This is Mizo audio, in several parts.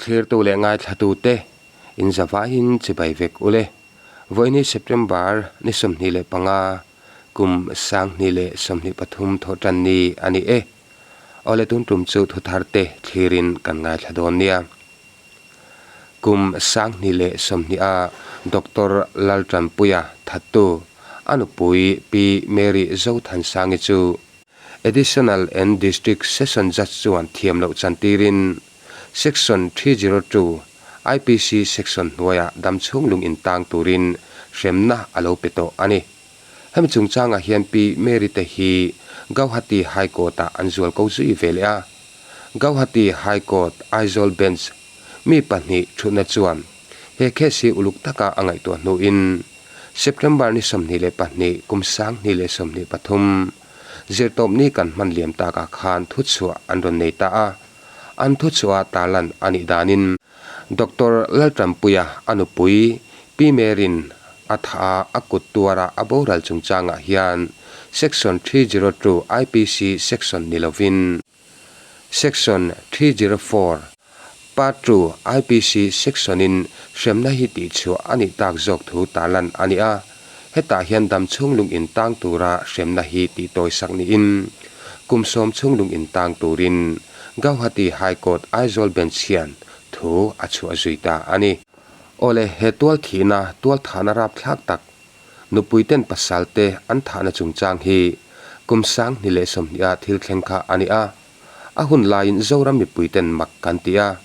Thlirtu leh ngaithlatute in zavaiin chibai vek ule. Vawiini September ni 25 kum 2023 thawhtan ni a ni e. Awle tun tum chu thutharte thlirin kan ngaithla dawn nia. Kum 2020 a Doctor Laltanpuia thattu a nupui Pi Mary Zothansangi chu Additional and District Session Judge chuan thiam loh chantirin Section 302 IPC Section hnuaiah damchhung lung intang turin hremna a lo pe tawh a ni. Hemi chungchangah hian Pi Mary te hi Gauhati High Court-ah an zual ko zui ve leh a. Gauhati High Court Aizawl Bench mi pahnih thutna chuan he case hi uluk taka a ngaihtuah hnuin September ni 22 kum 2023 zirtawpni kan hman liam takah khan thuchhuah an rawn nei ta a, an thuchhuah tarlan a nih danin Doctor Laltanpuia a nupui Pi Mary'n a thah a a kut tuara a boral chungchangah hian Section 302 IPC Section ni lovin Section 304, Part Two, IPC Section-in hremna hi tihchhuah a nih tak zawk thu tarlan a ni a. Hetah hian dam chhung lung intang tura hremna hi tihtawisak niin, kum sawm chhung lung intang turin Gauhati High Court Aizawl Bench hian thu a chhuah zui ta a ni. Awle, he tual thihna, tual thahna rapthlak tak Nupuiten pasalte an thahna chungchang hi kum 2020 a thil thleng kha a ni a. A hun laiin Zoram mipuiten mak kan ti a,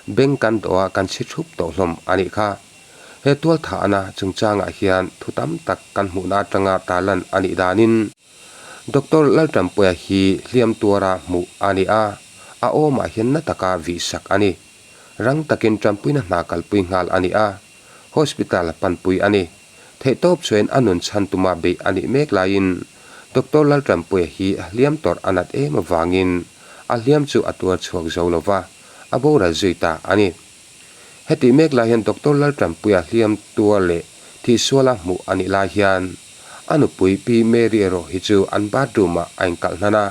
beng kan dawh a kan chhi thup tawh hlawm a nih kha. He tual thahna chungchangah hian thu tam tak kan hmuhna atanga tarlan a nih danin Doctor Laltanpuia hi hliam tuara hmuh a ni a, a awmah hian na taka vihsak a ni. Rang takin tanpuina hna kalpui nghal a ni a. Hospital panpui a ni. Theihtawp chuan a nun chhan tuma beih a nih mek laiin Doctor Laltanpuia hi a hliam tawrh a nat em avangin a hliam chu a tuar chhuak zo lo va, a boral zui ta a ni. Hetih mek lai hian Doctor Laltanpuia hliam tuar leh thihsuala hmuh a nih lai hian a nupui Pi Mary erawh hi chu an bathroom-ah a inkalh hnan a.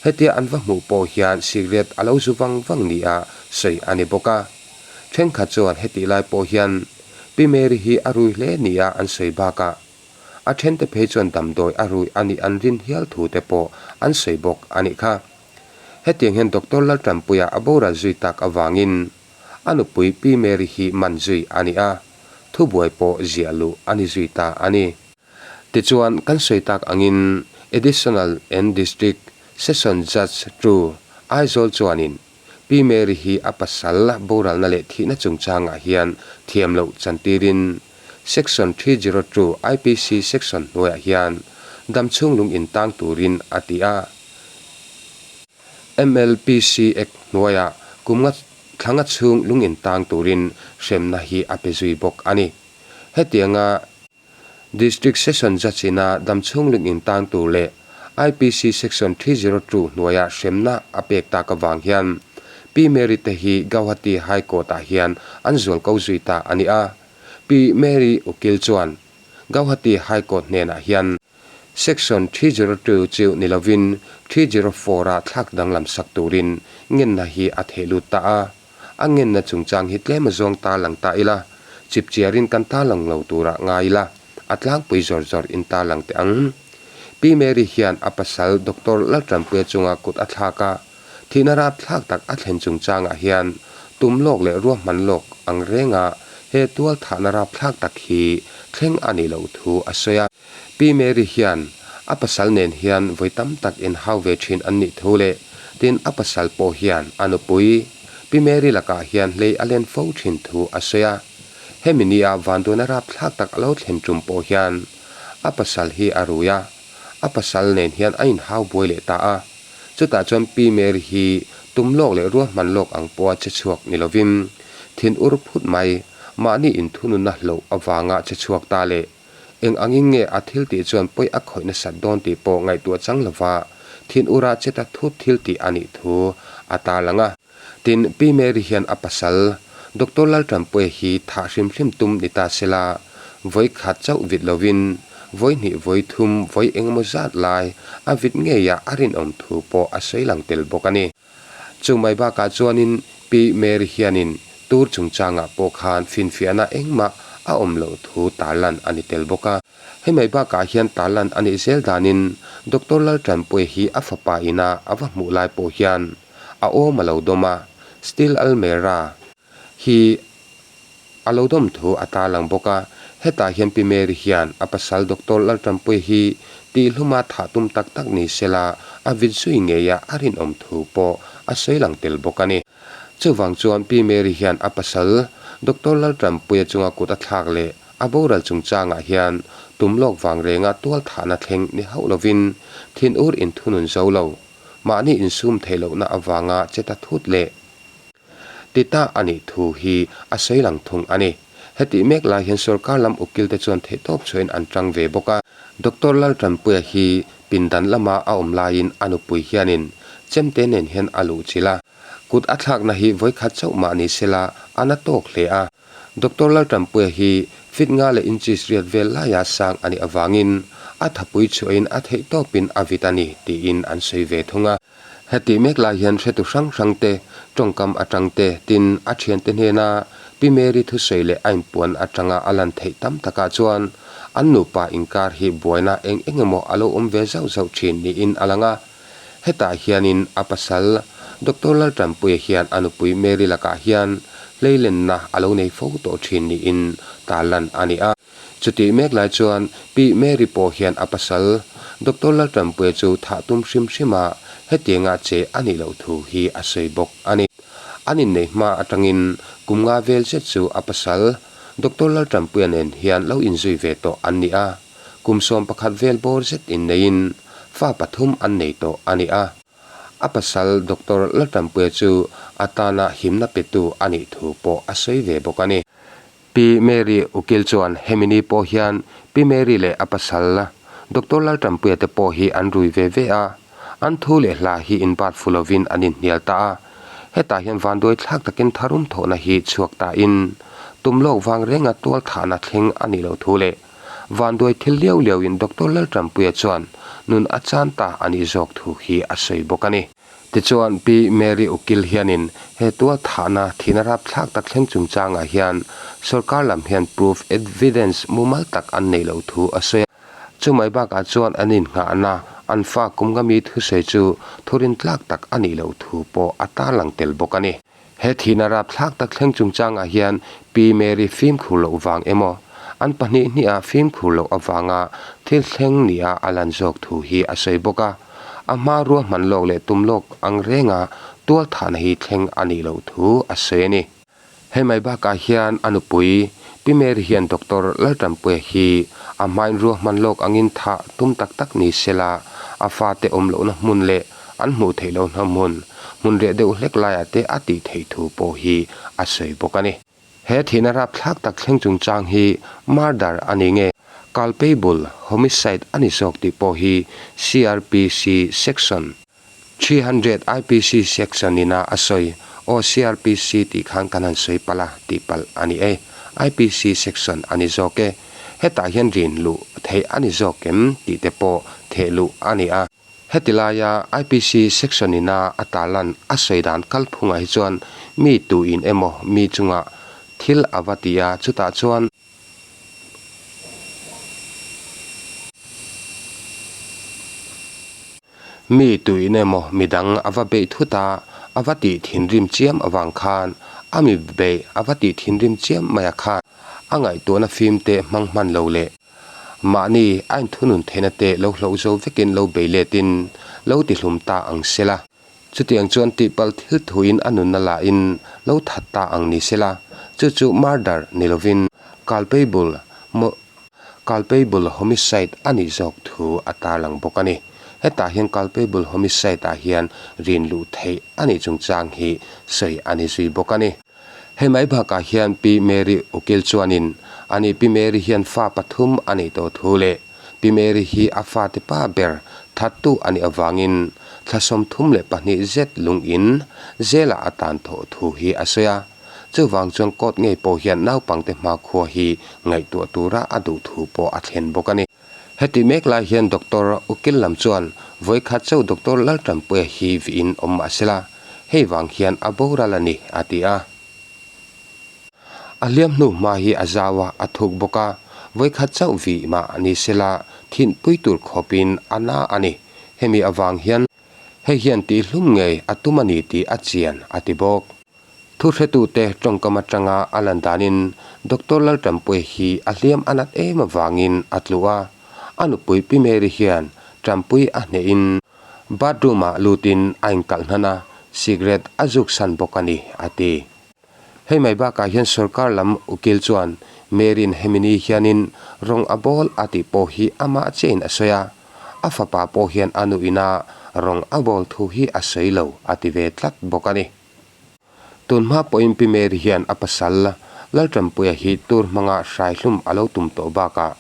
Hetia an va hmuh pawh hian cigarette a lo zu vang vang nia sawi a ni bawk a. Thenkhat chuan hetih lai pawh hian Pi Mary hi a rui hle nia an sawi bakah a thente phei chuan damdawi a rui a nih an rin hial thu te pawh an sawi bawk a nih kha. Hetiang hian Doctor Laltanpuia a boral zui tak avangin a nupui Pi Mary hi man zui a ni a, thubuai pawh ziah luh a ni zui ta a ni. Tichuan kan sawi tak angin Additional and District Session Judge tu Aizawl chuanin Pi Mary hi a pasal boralna leh thihna chungchangah hian thiam loh chantirin Section 302 IPC Section hnuaiah hian damchhung lung intang turin a ti a. MLPC Act hnuaiah kum nga thla nga chhung lung intang turin hremna hi a pe zui bawk a ni. Hetianga District Session Judge ina damchhung lung intang tur leh IPC Section 302 hnuaia hremna a pek tak avang hian Pi Mary te hi Gauhati High Court ah hian an zual ko zui ta a ni a. Pi Mary ukil chuan Gauhati High Court hnenah hian Section 302 chu ni lovin 304 ah thlak danglam sak turin ngenna hi a theh lut ta a. A ngenna chungchang hi tlem azawng tarlang ta ila, chipchiarin kan tarlang lo turah ngai ila, a tlangpui zawr zawr in tarlang teh ang. Pi Mary hian a pasal Doctor Laltanpuia chunga kut a thlak a, thihna rapthlak tak a thlen chungchangah hian tum lawk leh ruahman lawk ang renga he tual thahna rapthlak tak hi thleng a nih loh thu a sawi a. Pi Mary hian a pasal nen hian vawi tam tak inhau ve thin an nih thu leh tin a pasal pawh hian a nupui Pi Mary lakah hian hlei a len fo thin thu a sawi a. Hemi nia vanduaina rapthlak tak a lo thlen tum pawh hian a pasal hi a rui a, a pasal nen hian a inhau buai leh ta a. Chutah chuan Pi Mary hi tum lawk leh ruahman lawk ang pawha che chhuak ni lovin thin ur phut mai mahni inthununna hloh avanga che chhuak ta leh Eng angin nge a thil tih chuan pawi a khawih nasat dawn tih pawh ngaihtuah chang lova thin ura cheta thut thil tih a nih thu a tarlang a. Tin, Pi Mary hian a pasal, Doctor Laltanpuia hi thah hrim hrim tum ni ta sela, vawi khat chauh vit lovin vawi hnih vawi thum vawi engemaw zat lai a vit ngeiah a rinawm thu pawh a sawi lang tel bawk a ni. Chu mai bakah chuanin Pi Mary hianin tur chungchangah pawh khan finfiahna engmah a awm loh thu tarlan a ni tel bawk a. Hei mai bakah hian tarlan a nih zel danin Doctor Laltanpuia hi a fapa ina a va hmuh lai pawh hian a awm a lo dawm a, Steel Almera hi a lo dawm thu a tarlang bawk a. Hetah hian Pi Mary hian a pasal Doctor Laltanpuia hi tihhluma thah tum tak tak ni sela a vit zui ngeia a rinawm thu pawh a sawi lang tel bawk a ni. Chuvang chuan Pi Mary hian a pasal Doctor Laltanpuia chunga kut a thlak leh A boral chungchangah hian tum lawk vang renga tual thahna thleng ni hauh lovin thinur inthunun zo lo, mahni insum theih lohna avanga che ta thut leh ti ta a nih thu hi a sawi lang thung a ni. Hetih mek lai hian sorkar lam ukilte chuan theihtawp chhuahin an tang ve bawk a. Doctor Laltanpuia hi pindan lama a awm laiin a nupui hianin chemte nen hian a luhchilh a, kut a thlakna hi vawikhat chauh mah ni sela a na tawk hle a. Doctor Laltanpuia hi feet nga leh inches riat vel laia sang a nih avangin a thapui chhuahin a theih tawpin a vit a ni tiin an sawi ve thung a. Hetih mek lai hian hretu hrang hrang te, tawngkam atang te, tin a thiante hnena Pi Mary thusawi leh a inpuan atanga a lan theih tam takah chuan an nupa inkar hi buaina eng eng emaw a lo awm ve zauh zauh thin niin a lang a. Hetah hianin a pasal Doctor Laltanpuia hian a nupui Mary lakah hian hleilenna a lo nei fo tawh thin niin tarlan a ni a. Chutih mek lai chuan Pi Mary pawh hian a pasal Doctor Laltanpuia chu thah tum hrim hrim a, hetianga che a nih loh thu hi a sawi bawk a ni. An inneih hma atangin kum nga vel zet chu a pasal Doctor Laltanpuia nen hian lo inzui ve tawh an ni a. Kum 11 vel bawr zet inneiin fa pathum an nei tawh a ni a. A pasal Doctor Laltanpuia chu a tana himna petu a nih thu pawh a sawi ve bawk a ni. Pi Mary Ukil chuan hemi ni pawh hian Pi Mary leh a pasal Doctor Laltanpuia te pawh hi an rui ve ve a, an thu leh hla hi inbat fu lovin an inhnial ta a. Hetah hian vanduai thlak takin tharum thawhna hi chhuak tain tum lawk vang renga tual thahna thleng a nih loh thu leh Vanduai thil liau liauin Doctor Laltanpuia chuan nun a chan ta a nih zawk thu hi a sawi bawk a ni. Tichuan, Pi Mary Ukil hianin he tual thahna thihna rapthlak tak thleng chungchangah hian sorkar lam hian proof evidence mumal tak an neih loh thu a sawi a. Chumai bakah chuan an innghahna an fa kum nga mi thusawi chu thurin tlak tak a nih loh thu pawh a tarlang tel bawk a ni. He thihna rapthlak tak thleng chungchangah hian Pi Mary fimkhur loh vang emaw, an pahnih hniha fimkhur loh avanga thil thleng nia a lan zawk thu hi a sawi bawk a. A hma ruahman lawk leh tum lawk ang renga tual thahna hi thleng a nih loh thu a sawi a ni. Hei mai bakah hian a nupui Pi Mary hian Doctor Laltanpuia hi a hmain ruahman lawk angin thah tum tak tak ni sela a fate awm lohna hmun leh An hmuh theih loh hna hmun, hmun reh deuh hlek laiah te a tih theih thu pawh hi a sawi bawk a ni. He thihna rapthlak tak thleng chungchang hi murder a ni nge culpable homicide a ni zawk tih pawh hi CRPC section 300 IPC section ina a sawi aw CRPC tih khan kan han sawi palh a tih palh a ni e IPC section a ni zawk e hetah hian rin luh theih a ni zawk em tih te pawh theh luh a ni a. Heti laia IPC section ina a tarlan a sawi dan kalphungah hi chuan mi tuin emaw mi chungah thil a va ti a, chutah chuan mi tuin emaw midang a va beih thut a, a va tih thinrim chiam avang khan a mi beih a va tih thinrim chiam mai a khan a ngaihtuahna fim te hmang hman lo leh Mahni a inthunun theihna te lo hloh zo vekin lo bei letin lo tihlum ta ang sela. Chutiang chuan tihpalh thil thuin a nunna lahin lo that ta ang ni sela, chu chu murder ni lovin culpable culpable homicide a nih zawk thu a tarlang bawk a ni. Hetah hian culpable homicide ah hian rin luh theih a nih chungchang hi sawi a ni zui bawk a ni. Hei mai bakah hian Pi Mary Ukil chuanin ani Pi Mary hian fa pathum a neih tawh thu leh Pi Mary hi a fate pa ber thattu a nih avangin thla 32 zet lungin zelah a tan thawh thu hi a sawi a. Chuvang chuan court ngei pawh hian naupangte hmakhua hi ngaihtuah tura a duh thu pawh a thlen bawk a ni. Heti mek lai hian Doctor Ukil lam chuan vawikhat chauh Doctor Laltanpuia hi viin awm mah sela, hei vang hian a boral a ni, a ti a. A hliam hnu hma hi a zau a, a thuk bawk a, vawikhat chauh vih mah ni sela thinpui tur khawpin a na a ni. Hemi avang hian hei hian tihhlum ngei a tum a ni tih a chian, a ti bawk. Thuhretute tawngkam atanga a lan danin Doctor Lalṭampuia hi a hliam a nat em avangin a tlu a, a nupui Pi Mary hian Ṭampui a hnehin bathroom-ah lutin a inkalh hnan a, cigarette a zuk san bawk a ni, a ti. Hei mai bakah hian sorkar lam ukil chuan Mary'n hemi ni hianin rawng a bawl a tih pawh hi amah chiahin a sawi a, a fapa pawh hian a nu ina rawng a bawl thu hi a sawi lo a ti ve tlat bawk a ni. Tun hma pawhin Pi Mary hian a pasal Lalṭanpuia hi tur hmanga hraihlum a lo tum tawh bakah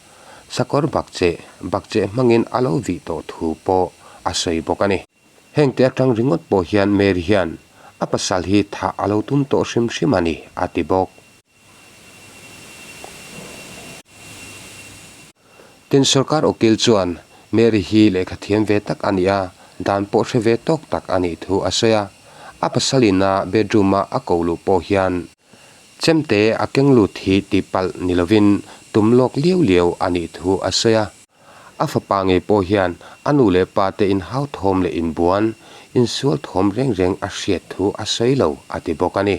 sakawr bakcheh bakcheh hmangin a lo vih tawh thu pawh a sawi bawk a ni. Hengte atang ringawt pawh hian Mary hian a pasal hi thah a lo tum tawh hrim hrim a ni, a ti bawk. Tin, sorkar ukil chuan Mary hi lehkha thiam ve tak a ni a, dan pawh hre ve tawk tak a nih thu a sawi a. A pasalina bedroom-a a ko luh pawh hian chemte a keng lut hi tihpalh ni lovin tum lawk liau liau a nih thu a sawi a. A fapa ngei pawh hian a nu leh pa te inhau thawm leh inbuan, insual thawm reng reng a hriat thu a sawi lo a ti bawk a ni.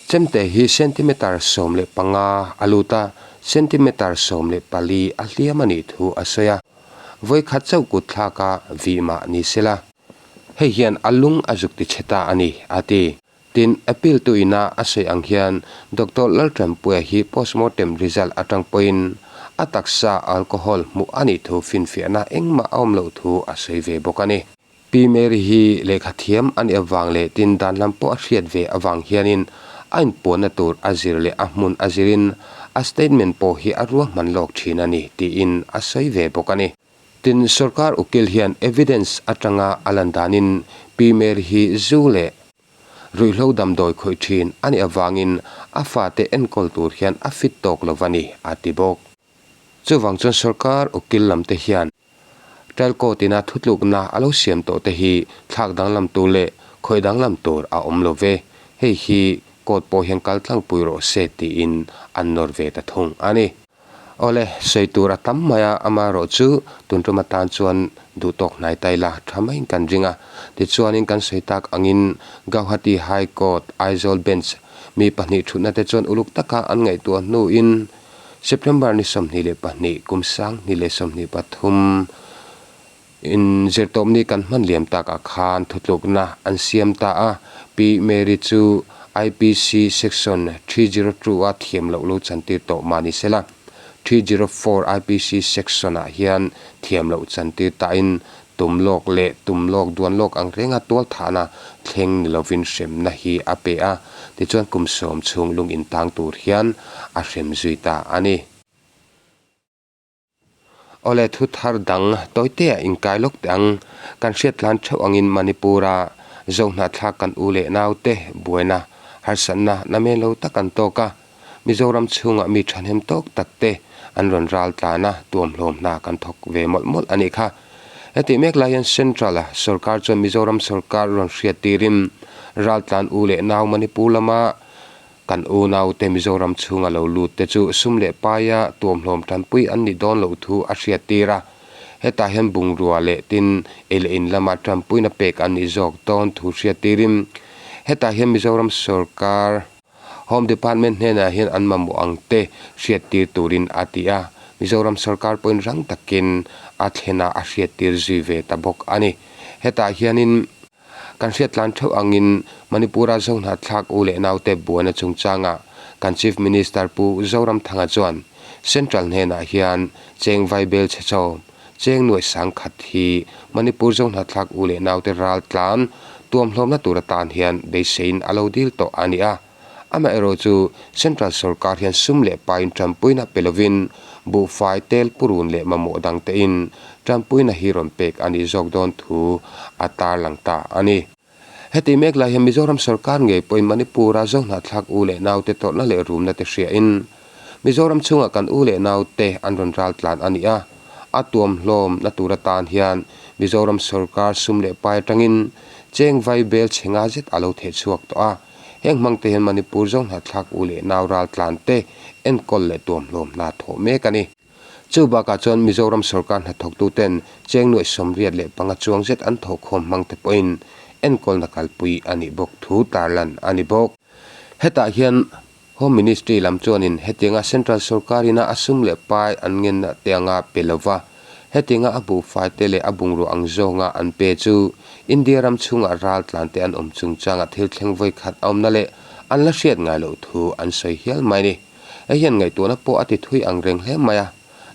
Chemte hi centimeter 15 a lut a, centimeter 14 a hliam a nih thu a sawi a. Vawikhat chauh kut thlak a vih mah ni se la, hei hian a lung a zuk ti chhe ta a ni, a ti. Tin, appeal tu ina a sawi ang hian Doctor Lalṭanpuia hi postmortem result aṭang pawhin a taksa alcohol hmuh a nih thu finfiahna engmah a awm loh thu a sawi ve bawk a ni. Pi Mary hi lehkha thiam a nih avang leh tin dan lam pawh a hriat ve avang hianin a inpuanna tur a zir leh a hmun a zirin a statement pawh hi a ruahman lawk thin a ni tiin a sawi ve bawk a ni. Tin, sorkar ukil hian evidence atanga a lan danin Pi Mary hi zu leh ruihhlo damdawi khawih thin a nih avangin a fate enkawl tur hian a fit tawk lo va ni a ti bawk. Chuvang chuan sorkar ukil lamte hian Trial Court ina thutlukna a lo siam tawh te hi thlak danglam tur leh khawih danglam tur a awm lo ve. Hei hi Court pawh hian kal tlangpui rawh se tiin an nawr ve ta thung a ni. Awle, sawi tur a tam mai a, amaherawh chu tun tum atan chuan duh tawk hnai ta ila tha maiin kan ring a. Tichuanin kan sawi tak angin Gauhati High Court Aizawl Bench mi pahnih thutna te chuan uluk taka an ngaihtuah hnuin September ni 22 kum 2023 in zirtawpni kan hman liam takah khan thutlukna an siam ta a, Pi Mary chu IPC Section 302 a thiam loh lo chantir tawh mah ni sela, 304 IPC Section ah hian thiam loh chantir tain tum lawk leh tum lawk duan lawk ang renga tual thahna thleng ni lovin hremna hi a pe a, tichuan kum sawm chhung lung intang tur hian a hrem zui ta a ni. Awle thu thar dang tawitea inkai lawk teh ang, kan hriat tlan theuh angin Manipur-a Zohnahthlak kan u leh naute buaina harsatna namen lo tak an tawk a, Mizoram chhungah mi thahnem tawk tak te an rawn ral tlan a, tuamhlawm hna kan thawk ve mawlh mawlh a nih kha. Hetih mek lai hian Central a sorkar chuan Mizoram sorkar rawn hriat tirin raltlan u leh nau Manipur lama kan unaute Mizoram chhunga lo lut te chu sum leh paia tuamhlawm tanpui an nih dawn loh thu a hriat tir a. Hetah hian bungrua leh tin ei leh in lama tanpuina pek an nih zawk dawn thu hriat tirin hetah hian Mizoram sorkar Home Department hnenah hian an mamawh ang te hriattir turin a ti a, Mizoram sorkar pawhin rang takin a thlen a a hriattir zui ve ta bawk a ni. Hetah hianin kan hriat tlan theuh angin Manipur-a Zohnahthlak u leh naute buaina chungchangah kan Chief Minister Pu Zoramthanga chuan Central hnenah hian cheng vaibel chhe chaw cheng nuaih sangkhat hi Manipur Zohnahthlak u leh naute ral tlan tuamhlawmna tur atan hian beiseiin a lo dil tawh a ni a. Amaherawh chu Central sorkar hian sum leh pain tanpuina pe lovin buhfai tel purun leh mamawh dangtein tanpuina hi rawn pek a nih zawk dawn thu a tarlang ta a ni. Heti mek lai hian Mizoram sorkar ngei pawhin Manipur-a Zohnahthlak u leh naute tawrhna leh rumna te hriain Mizoram chhungah kan u leh naute an rawn ral tlan a ni a, a tuamhlawm na tur atan hian Mizoram sorkar sum leh pai atangin cheng vai bel chhe nga zet a lo theh chhuak tawh a. Heng hmang te hian Manipur Zohnahthlak u leh nau raltlan te enkawl leh tuamhlawm hna thawh mek a ni. Chu bakah chuan Mizoram sorkar hnathawktu ten cheng nuaih 75 chuang zet an thawhkhawm hmang te pawhin enkawlna kalpui a nih bawk thu tarlan a ni bawk. Hetah hian Home Ministry lam chuanin hetianga Central sorkar ina a sum leh pai an ngenna te anga pe lova, hetianga a buhfai te leh a bungrua ang zawnga an pe chu India ram chhungah raltlan te an awm chungchanga thil thleng vawi khat a awmna leh an la hriat ngai loh thu an sawi hial mai ni. Hei hian ngaihtuahna pawh a ti thui ang reng hle mai a.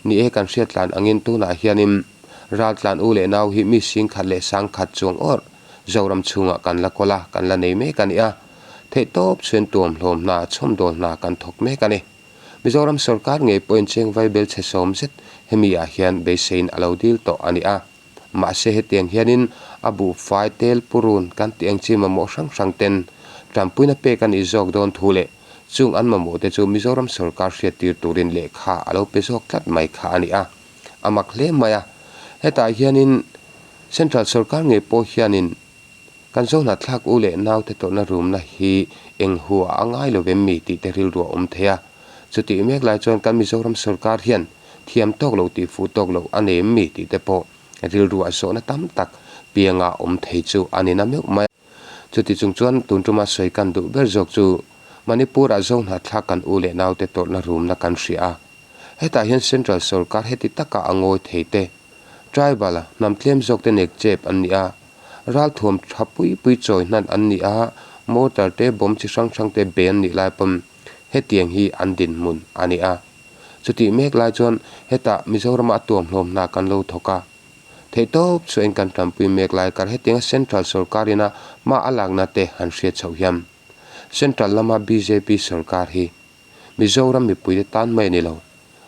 Ni e, kan hriattlan angin tunah hianin raltlan u leh nau hi mi singkhat leh sangkhat chuang awrh Zoram chhungah kan la kawl a, kan la nei mek a ni a. Theihtawp chhuan tuam hlawm hna, chhawmdawl hna kan thawk mek a ni. Mizoram sorkar ngei pawhin cheng vaibel chhe sawm zet hemi ah hian beiseiin a lo dil tawh a ni a. Mahse hetiang hianin a buhfai tel purun kan tih ang chi mamawh hrang hrang ten tanpuina pek a nih zawk dawn thu leh chung an mamawh te chu Mizoram sorkar hriattir turin lehkha a lo pe zawk tlat mai kha a ni a. A mak hle mai a. Hetah hianin Central sorkar ngei pawh hianin kan Zohnahthlak u leh naute tawrhna rumna hi eng hua a ngai lo vem mi tih te rilru a awm thei a. Chutih mek lai chuan kan Mizoram sorkar hian thiam tawk lo tih fuh tawk loh a nei em mi tih te pawh rilru a zawhna tam tak pianga awm thei chu a ni na meuh mai a. Chuti chung chuan tun tuma sawi kan duh ber zawk chu Manipur-ah Zohnahthlak kan u leh naute tawrhna rumna kan hria a. Hetah hian Central sorkar heti taka a ngawi thei te, Tribal hnam tlem zawk te nek chep an ni a, ralthuam tha pui pui chawi hnan an ni a, mortar te bomb chi hrang hrang te be an nih lai pawn hetiang hi an dinhmun a ni a. Chutih mek lai chuan hetah Mizorama a tuamhlawm hna kan lo thawk a. Theihtawp chuain kan tanpui mek lai kar hetianga Central sorkar ina hma a lakna te han hriat chhoh hian Central lama bjp sorkar hi Mizoram mipuite tan mai a ni lo.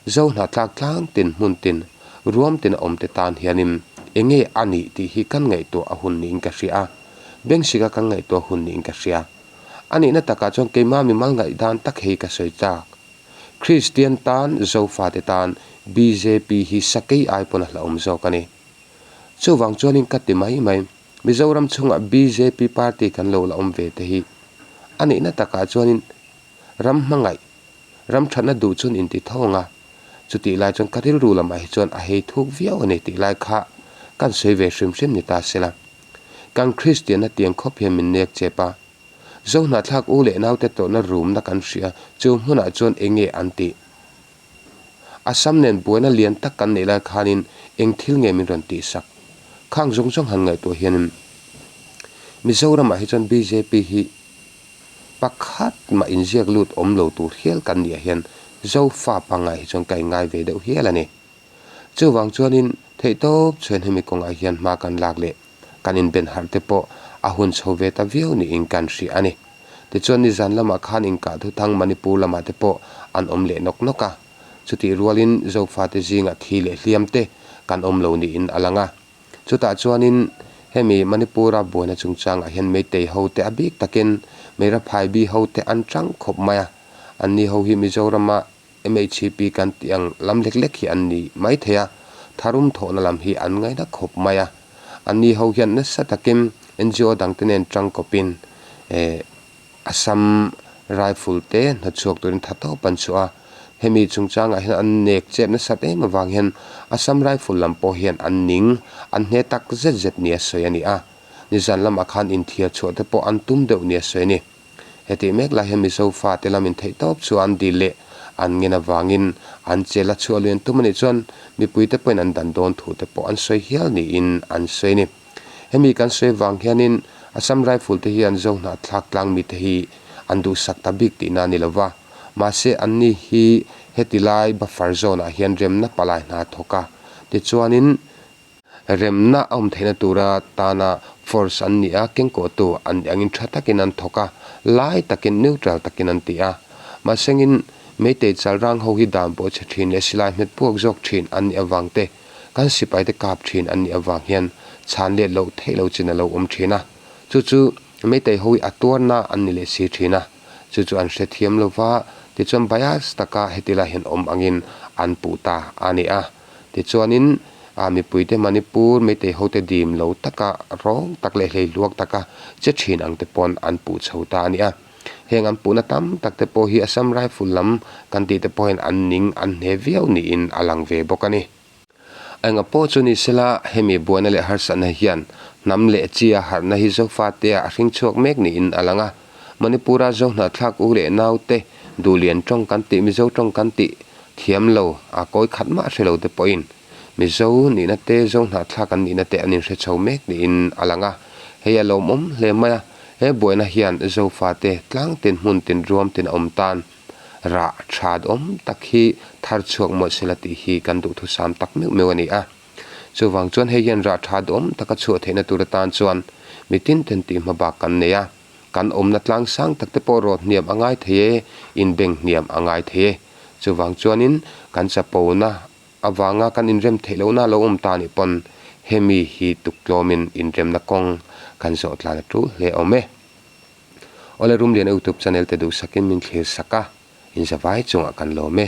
Zo hnahthlak tlang tin hmun tin, ruam tin a awmte tan hianin eng nge a nih tih hi kan ngaihtuah a hun niin ka hria a, Bengsika kan ngaihtuah hun niin ka hria. A nihna takah chuan keimah mimal ngaihdan tak hei ka sawi chak. Kristian tan, Zofate tan bjp hi sakei ai pawn a hlauhawm zawk a ni. Chuvang chuanin ka ti mai mai, Mizoram chhungah bjp party kan lo la awm ve te hi a nihna takah chuanin Ram hmangaih, ram thatna duh chuan inti tho ang a, chutih lai chuan ka rilru lamah hi chuan a hei thuk viau a ni tih lai kha kan sawi ve hrim hrim ni ta se la. Kan Kristianna tiang khawp hian min nek chep a, Zohnahthlak u leh naute tawrhna rumna kan hria, chu hmunah chuan eng nge an tih? Assam nen buaina lian tak kan neih lai khanin eng thil nge min rawn tihsak? Khang zawng zawng han ngaihtuah hianin Mizoramah hi chuan bjp hi Pakhat mah inziak lut awm lo tur hial kan nih ah hian Zofa pangngai hi chuan ka inngai ve deuh hial a ni. Chuvang chuanin theihtawp chhuan hemi kawngah hian hma kan lak leh kan inben harh te pawh a hun chho ve ta viau niin kan hria a ni. Tichuan nizan lamah khan inkah thuthang Manipur lamah te pawh an awm leh nawk nawk a. Chutih rualin Zofate zingah thi leh hliam te kan awm lo niin a lang a. Chutah chuanin hemi Manipur-a buaina chungchangah hian Meitei hote a bik takin Meiraphaibi hote an chang khawp mai a, anni ho hi Mizorama MHP kan tih ang lam lek lek hi an ni mai thei a, tharum thawhna lam hi an ngaina khawp mai a. Anni ho hian nasa takin NGO dangte nen tangkawpin Assam Rifle te hnawtchhuak turin tha tawp an chhuah a, hemi chungchangah hian an nek chep nasat em avang hian Assam Rifle lam pawh hian an ning an hne tak zet zet nia sawi a ni a, nizan lamah khan inthiar chhuah te pawh an tum deuh nia sawi a ni. Hetih mek lai hian Mizo fate lamin theih tawp chu an dil leh an ngen avangin an che la chhuah lui an tum a nih chuan mipuite pawhin an dan dawn thu te pawh an sawi hial niin an sawi a ni. Hemi kan sawi vang hianin Assam Rifle te hian Zo hnahthlak tlang mite hi an duhsak ta bik tihna a ni lo va. Mahse anni hi heti lai buffer zone ah hian remna palai hna a thawk a. Tichuanin remna a awm theihna tura tana force an ni a, kengkawhtu an nih angin tha takin an thawk a, lai takin neutral takin an ti a. Mahsengin Meitei chalrang ho hi dan pawh chhe thin leh silai hmet puak zawk thin an nih avang te, Kan sipaite kap thin an nih avang hian chhan let loh theih lo chin a lo awm thin a, chu chu Meitei ho hi a tuarna an ni leh si thin a, chu chu an hrethiam lo va, tichuan bias taka heti lai hian awm angin an puh ta a ni a. Tichuanin mipuite Manipur Meitei hote dim lo taka rawng tak leh hleihluak taka che thin ang te pawn an puh chho ta a ni a. Heng an puhna tam tak te pawh hi Assam Rifle lam kan tih te pawh hian an ning an hne viau niin a lang ve bawk a ni. Enga pawh chu ni sela, hemi buaina leh harsatna hian hnam leh chia harhna hi Zofatea a hring chhuak mek niin a lang a. Manipura Zohnahthlak u leh naute Duhlian tawng kan tih Mizo tawng kan tih thiam lo a kawi khat mah hre lo te pawhin Mizo nihna te Zohnahthlak an nihna te an inhre chho mek niin a lang a. Hei a lawmawm hle mai a, he buaina hian Zofate tlang tin hmun tin ruam tin a awm tan rah tha awm tak hi thar chhuak mawlh sela tih hi kan duhthusam tak meuh meuh a ni a. Chuvang chuan hei hian rah tha duhawm taka chhuah theihna tur atan chuan mi tin ten tih hma bak kan nei a. Kan awmna tlang sang tak te pawh rawt hniam a ngai thei e, inbeng hniam a ngai thei e. Chuvang chuanin kan chapona avanga kan inrem theih lohna a lo awm ta nih pawn hemi hi tuktlawmin inremna kawng kan zawh tlan a tul hle awm e. Awle Rumlian YouTube channel te duhsakin min thlir sak a, inzavai chungah kan lawm e.